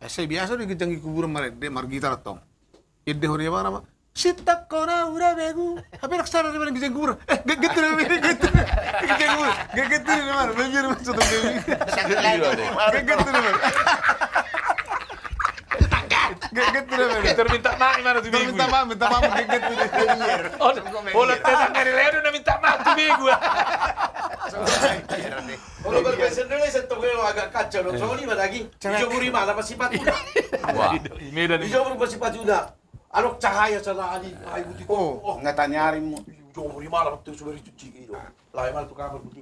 Sai biasa do i ginjang di kuburan marende margitar tong. Ende hori mana ma? Sitang kona ura begu. Hape rak sadar di mana ginjang kuburan. Eh, geget tu di mana ginjang kuburan. Geget tu di mana? Bibir masuk tu bibir. Geget tu di mana? Geget tu di mana? Minta maaf, minta maaf, geget tu di mana? Bola tetangga di Ledo na minta maaf tu begu. Kalau berbahasa Indonesia tuh agak kacau dong. Soalnya mana lagi? Dijemur di mana masih patuna? Dijemur masih patuna. Adong cahaya sana ali, ai buti. Oh, ngatanyari mu. Dijemur di mana waktu sudah dicuci gitu. Lah emang tukang buti.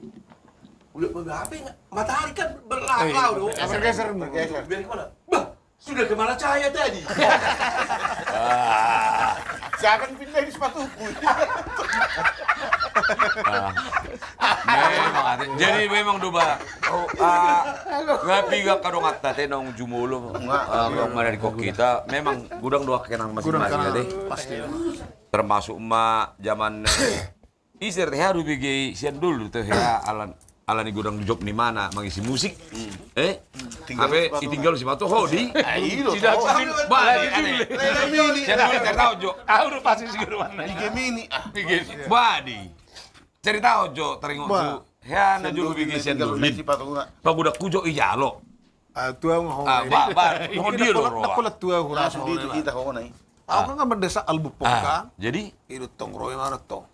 Udah berapa? Matahari kan berlalau dong. Bergeser, bergeser. Biar gimana? Bah, sudah kemana cahaya tadi? Jangan pindah di sepatuku. Jadi memang do ba. Tapi gak kadang atta te nong jumolo. Gak mana di kok kita. Memang godang do angka kenangan masing-masing. Termasuk ma zaman Iser te hea do B G sian dulu te hea alan, alani godang job ni mana mangisi musik. Eh? Hape ditinggal sipatu ho di. Badi. Sian dulu cerita ojo. Au do pasti si guru mana. Badi. Cerita ojo teringot tu hea na jolo B G sian dulu. Pagodangku jo i jalo. Ah, tua ho. Ah, ba, ba, ho dia do roa. Langsung dia tu kita ho na i. Au kan mandesa album pongka. Jadi? I do tong roe mana tong.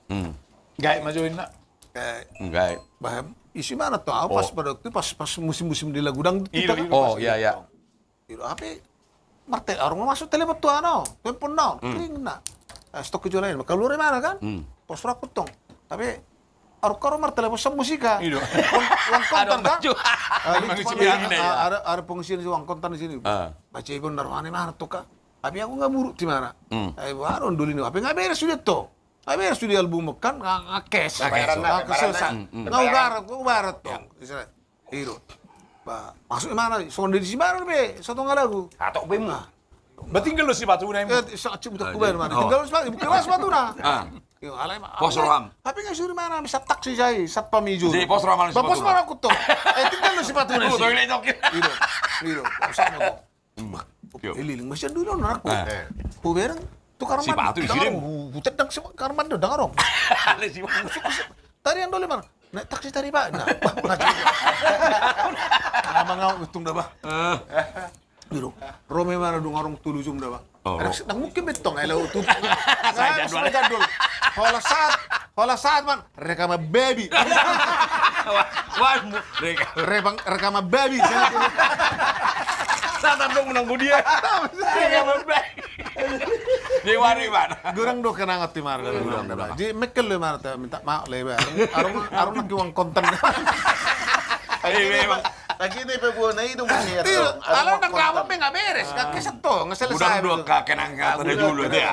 Gaek ma jo inna. Gaek. Bahem isi mana tong. Au pas pada waktu pas, pas musim-musim di lagu dangdut. Oh, iya, iya. I do hape martel, arung masuk telepon tu ano, telepon naon, ring na. Stok kejualan ini, kalau roe mana kan? Pos rakut tong. Tapi Arung karo martelepon sian Musika. Uang kontan kan? Ada pengisian uang kontan di sini. Baca ibu narmane mana tuh kak? Tapi aku nggak buruk di mana? Ayo baru dulu ini. Tapi nggak beres sudah tuh. Nggak beres sudah album kan? Nggak cash. Nggak ugar, aku barat tuh. Ido. Ba, masuk mana? Songon di si baru be, satu nggak lagu. Atau be mu. Ba tinggal do sipatuna i. Sa cibutak kubaen mana. Tinggal do sipatuna. Pos roham. Tapi nggak suri mana bisa taksi sai satpam ijo. Jadi pos roham. Ba pos mana aku tuh. Eh tinggal do sipatuna. Ido. Ido. Sama tuh. Ililing masih dulu anakku. Hubereng tukar mandi. Sipatu di sini. Hutendang kamar mandi dang arong. Tadi yang doli mana? Naik taksi tadi pak. Nah, bah, ngaji. Nama ngau untung dah bah. Biro. Rome mana dung arung tulu jum dah bah. Nang mungkin betong elo tu. Saya jadwal. Hola saat, hola saat man. Rekaman baby. Wah, rekaman baby. Saat dong menang dia. Rekaman baby. Di wari mana? Gurang do kenangan ti mara. Di mekel le mara minta maaf le. Arung arung nang uang konten. Lagi ini pe buana itu masih. Ala nang rawa pe nggak beres. Kaki seto nggak selesai. Gurang do kenangan tadi dulu dia.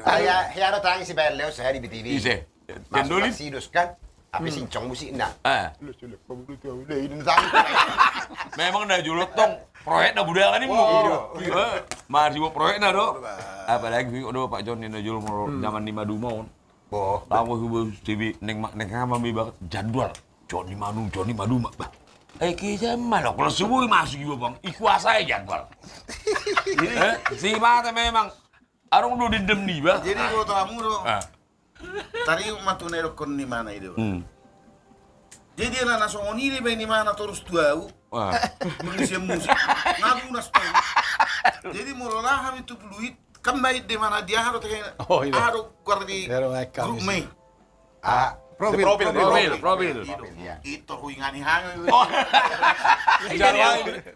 Saya hea do tangis si Bayar Leo saya di B T V. Ise. Masuk Sidus kan. Tapi sincong musikna. Eh. Memang na jolo tong proyek na budaya kan ini. Marsibo proyek na do. Apalagi do Pak Joni na jolo molo zaman ni maduma on. Boh. Tabo hubo T V neng neng hama mi bakat jadwal. Joni manu, Joni maduma. Bah. Eh, kisa malok lo subuh masuk ibo bang. Ikuasai jadwal. Eh, si mata memang. Arung do dendam ni bah. Jadi gua tamu do. Tariu ma tu na idokkon ni mana i do. Jadi na na songon i do ba ni mana torus tu au. Mengisian musik. Ngagu nas tu. Jadi molo laham itu peluit kan baik de mana dia harus teh. Oh iya. Harus keluar di grup me. Ah, profil, profil, profil. Itu huingani hami.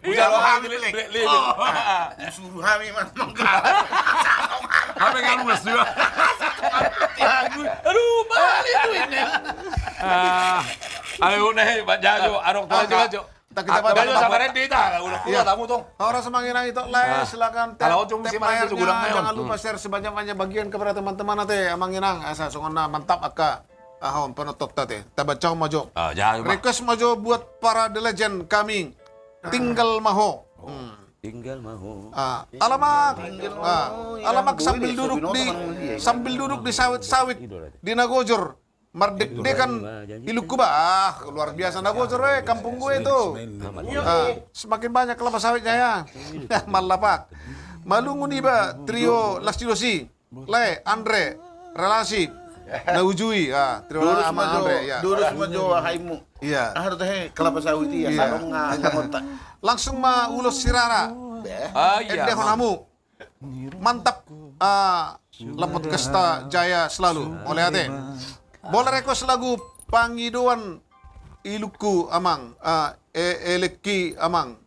Ujalo hami lek. Suruh hami man mangga. Hami kan mas juga. Aduh, balik tu ini. Ayo nih, Pak Jajo, arok terajo. Kita kita baca. Horas Amang Inang, Ito, like, silakan tap layarnya, jangan lupa share sebanyak-banyak bagian kepada teman-teman ate Amang Inang. Asa songon na mantap angka aha on penonton ta ate. Tabaca ma jo. Request ma jo buat para the legend kami. Tinggal ma ho. Tinggal ma ho. Alamak. Alamak sambil duduk di sambil duduk di sawit-sawit di Nagojor. Mardekdekan ilukku bah, luar biasa Nagojor eh, kampung gue itu. Semakin banyak kelapa sawitnya ya. Mallapak. Malungun iba trio Lastidosi, Lae, Andre, Relasi, na ujui, trio Lala ama Andre. Durus ma jo haimu. Iya. Aha do tahe kelapa sawit iya. Langsung ma ulos sirara. Endehon hamu. Mantap. Lambot kasta jaya selalu. Mauliate. Bola request lagu pangidoan ilukku amang, elekki amang.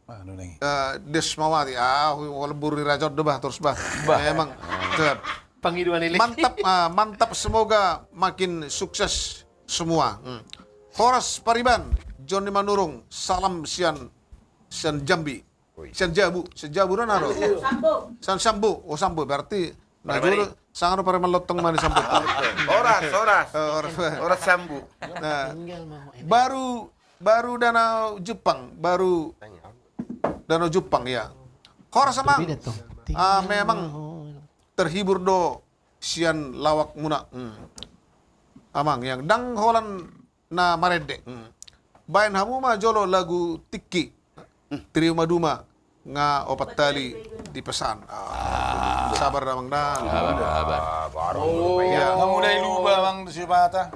Desmawati, ah, wala buru ni raja on do bah, torus bah. Memang. Pangidoan elek. Mantap, mantap, semoga makin sukses semua. Horas Pariban, Joni Manurung, salam sian sian Jambi. Sian Jabu, sian Jabu do na ro. Sian Sambu. Oh Sambu, berarti na jolo sanga do Pariban lontong mani Sambu. Horas, horas. Horas Sambu. Baru, baru Danau Jepang, baru Danau Jepang ya. Horas amang. Memang terhibur do sian lawak muna. Amang yang ndang holan na marende. Baen hamu ma jolo lagu tingki. Trio Maduma nga opat tali dipesan. Sabar damang da. Sabar. Mulai lupa amang di sipata.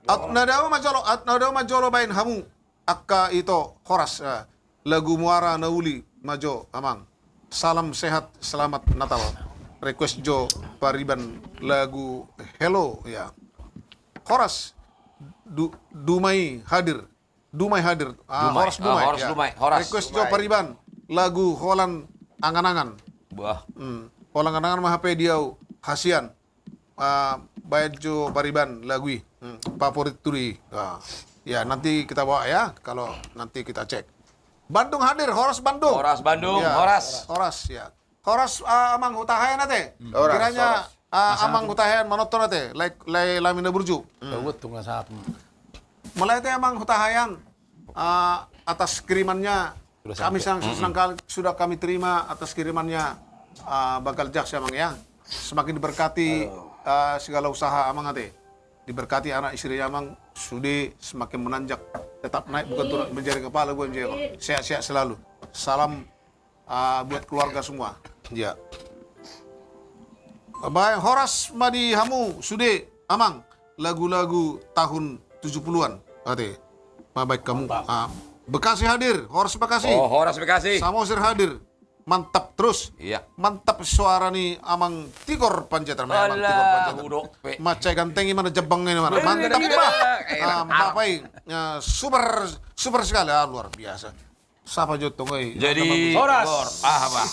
Aut na dao ma jolo, aut na dao ma jolo baen hamu. Angka ito horas. Lagu Muara na Uli ma jo amang. Salam sehat, selamat Natal. Request jo Pariban lagu Hello ya. Horas. Dumai hadir. Dumai hadir. Horas Dumai. Request jo Pariban lagu Holan Angan-angan. Holan Angan-angan ma hape di au hasian. Baen jo Pariban lagu i. Favorit tu di. Ya nanti kita bawa ya kalau nanti kita cek. Bandung hadir, horas Bandung. Horas Bandung, horas. Horas ya. Horas amang Hutahaean ate. Kiranya amang Hutahaean manonton ate. Lai lami na burju. Mauliate amang Hutahaean atas kirimannya. Kami senang kali sudah kami terima atas kirimannya. Bangkal jaksa amang ya. Semakin diberkati segala usaha amang ate. Diberkati anak istrinya amang sude semakin menanjak. Tetap naik bukan turun menjadi kepala bukan menjadi. Sehat-sehat selalu. Salam buat keluarga semua. Ya. Baen horas ma di hamu sude amang lagu-lagu tahun tujuh puluhan. Ate. Mabaik kamu. Bekasi hadir, horas Bekasi. Oh, horas Bekasi. Samosir hadir. Mantap terus. Iya. Mantap suara ni amang Tigor Panjaitan. Amang Tigor Panjaitan. Macai ganteng i mana jebang ini mana. Mantap bah. Bapak i. Super, super sekali. Luar biasa. Sapa jo tong oi. Jadi horas. Ah bah.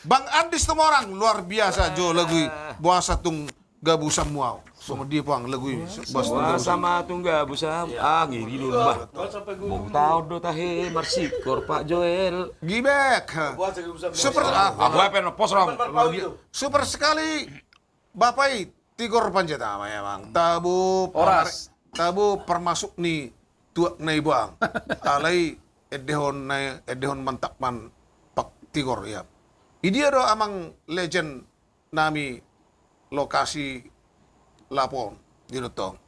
Bang Andi Situmorang luar biasa jo lagu i. Boasa tung gabusanmu au. Songon dia puang lagu i. Boasa tung gabusanmu. Ah ngeri do bah. Bau taon do tahe marsikor Pak Joel. Gibek. Super. Super sekali. Bapak i. Tigor Panjaitan ma i, amang. Tabo, horas. Tabo parmasuk ni tuak na i, bang. Alai endehon na, endehon mantap man pak Tigor, ia. Idia do, amang, legend nami, lokasi lapo on, di Dontong.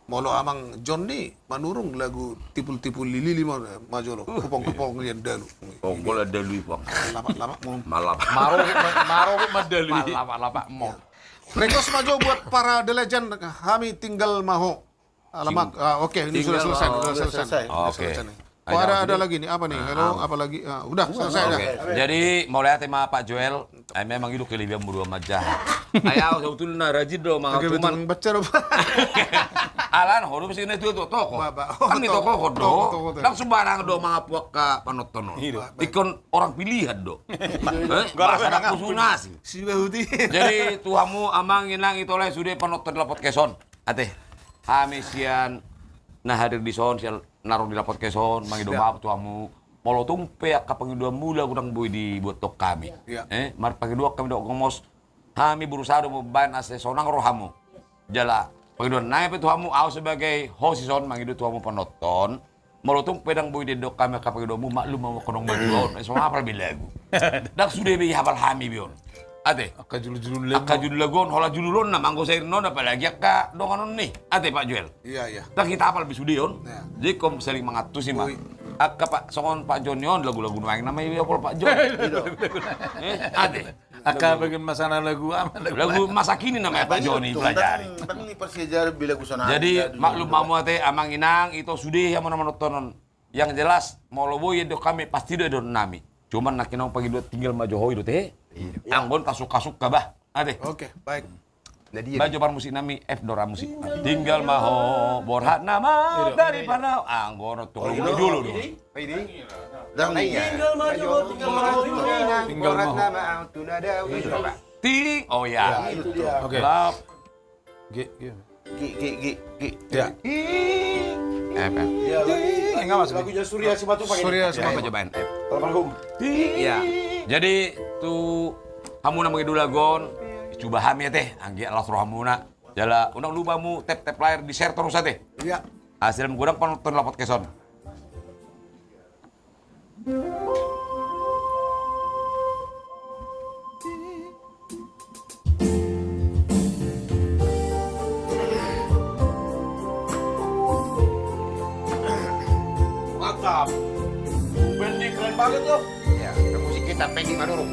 Molo amang Joni Manurung lagu Tipul-tipul Lili ma, ma jolo. Hupong-hupong ni andalu. Hupong-hupong ni andalu, Ipang. Lapak-lapak mo. Malapak. Marohit ma, marohit ma andalu i. Malapak-lapak mo. Ia. Request ma jo buat para The Legend, Hami Tinggal ma Ho. Alamak, ah, oke, ini sudah selesai, sudah selesai. Oke. Ada, ada lagi nih, apa nih? Hello, apa lagi? Ah, udah selesai dah. Jadi, mauliate ma Pak Joel, ai memang i do kelebihan muna manjaha. Ai au sebetulna rajin do, manga, cuman baca do. Alana ho do mesti na tuatokon. Kan ditokon do. Ndang sembarang do mangaku angka panonton on. Ingkon orang pilihan do. Bahasa na khusus nasi. Jadi, tu hamu amang inang, ito lae sude panonton Lapo Podcast on. Ate, hami sian na hadir dison, sian na ro di Lapo Podcast on, mangido maaf tu hamu. Molo tung pe angka pangidoanmuna ndang boi dibuat tu hami. Eh, marpangidoan hami dohot gomos. Hami berusaha do mambaen asa sonang rohamu. Jala pangidoan nami pe tu hamu, au sebagai host dison mangido tu hamu panonton. Molo tung pe ndang boi didok hami angka pangidoanmu, maklum ma, angka dongan martua on, eh, so hapal be lagu. Ndang sude be ihapal hami be on. Ate. Angka julu-julu lagu. Angka julu lagu on, holan juluonna ma anggo sairinna on, apalagi angka dongan on ni. Ate, Pak Joel. Iya, iya. Ndang hita hapal be sude on. Iya. Jadi ingkon saling mangantusi ma. Ui. Angka Pak, songon Pak Joni on, lagu-lagu nuaeng nama i, apala Pak Joni. Eh, ate. Angka bagian masa na lagu ama, lagu masa kini namanya Pak Joni, pelajari. Jadi maklum ma hamu ate, amang inang, ito sude hamu na manonton on. Yang jelas, molo boi didok hami, pasti do didok nami. Cuman nangkin on pangidoan Tinggal ma jo ho i do te. Iya. Anggo on tasuka-suka bah. Ate. Oke, baik. Baen jo parmusik nami, F do ra musik. Tinggal ma ho, borhat nama, daripada. Ah, anggo on tu julu do. Tinggal ma jo, tinggal ma ho, tinggal ma ho. Ting, oh ya. Oke. Lap. G, G. G, G, G, G. Ya. F, F. Lagunya Surya Simatupang ini. Surya Simatupang. Coba F. Almarhum. Ya. Jadi tu hamu na mangido lagu on, cuba hami ate, anggiat las rohamuna. Jala unang lupa hamu tap-tap layar, di-share torus ate. Iya. Asa magodang panonton Lapo Podcast on. Mantap. Band ni keren banget loh. Ya, musik kita pending dulu.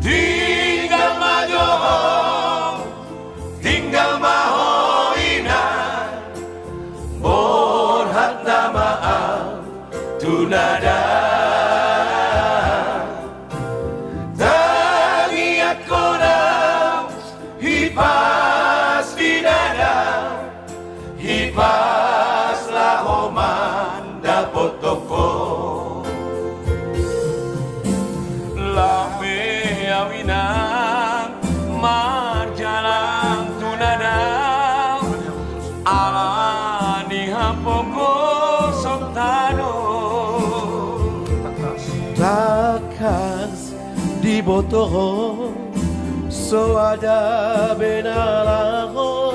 Tinggal ma jo ho, tinggal ma ho inang, borhat nama au tu na dao. Tangiangkon au hipas di na dao, hipas laho mandapothon ho. Laho be au inang marjalang tu na dao, ala ni hapogoson tano. Tangkas diboto ho, so ada be na laho,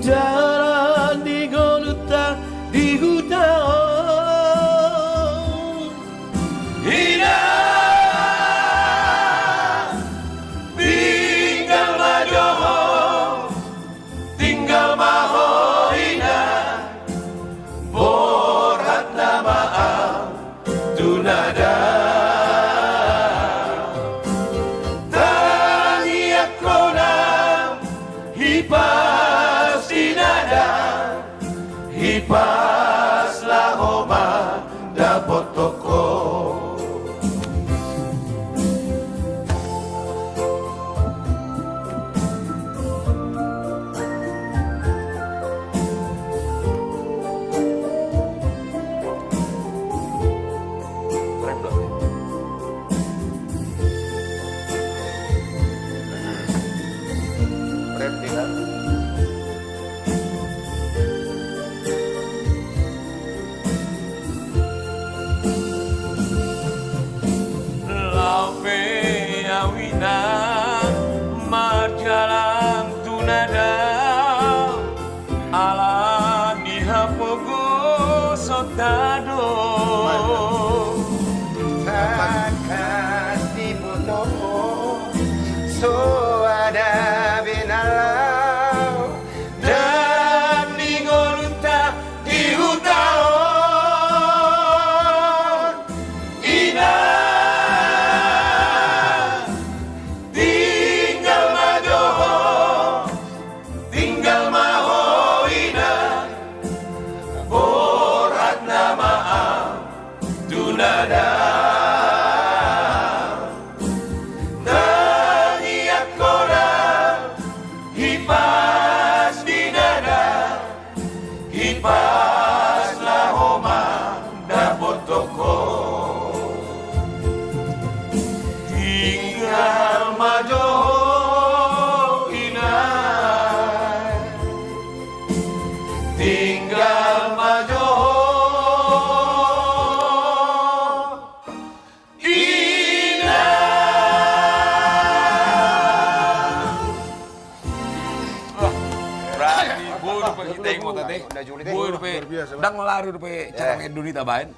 dalan ni ngolunta di huta on. Inang, tinggal ma jo ho, tinggal ma ho inang, borhat nama au tu na dao. Tangiangkon au hipas di na Pe au ina marjalang tu na dao, ala ni hapogoson ta do. Tangkas diboto ho, so ada be na laho, dan ni ngolunta di huta on. Ina, tinggal ma jo ho, tinggal ma ho ina, borhat nama au tu na dao. Tangiangkon au hipas di na dao, hipas laho mandapothon ho. Tinggal ma jo ho ina, tinggal ma jo ho ina. Wah, berarti boi dope hita ingot ate. Boi dope. Ndang lari dope cara ngedo ni tabaen.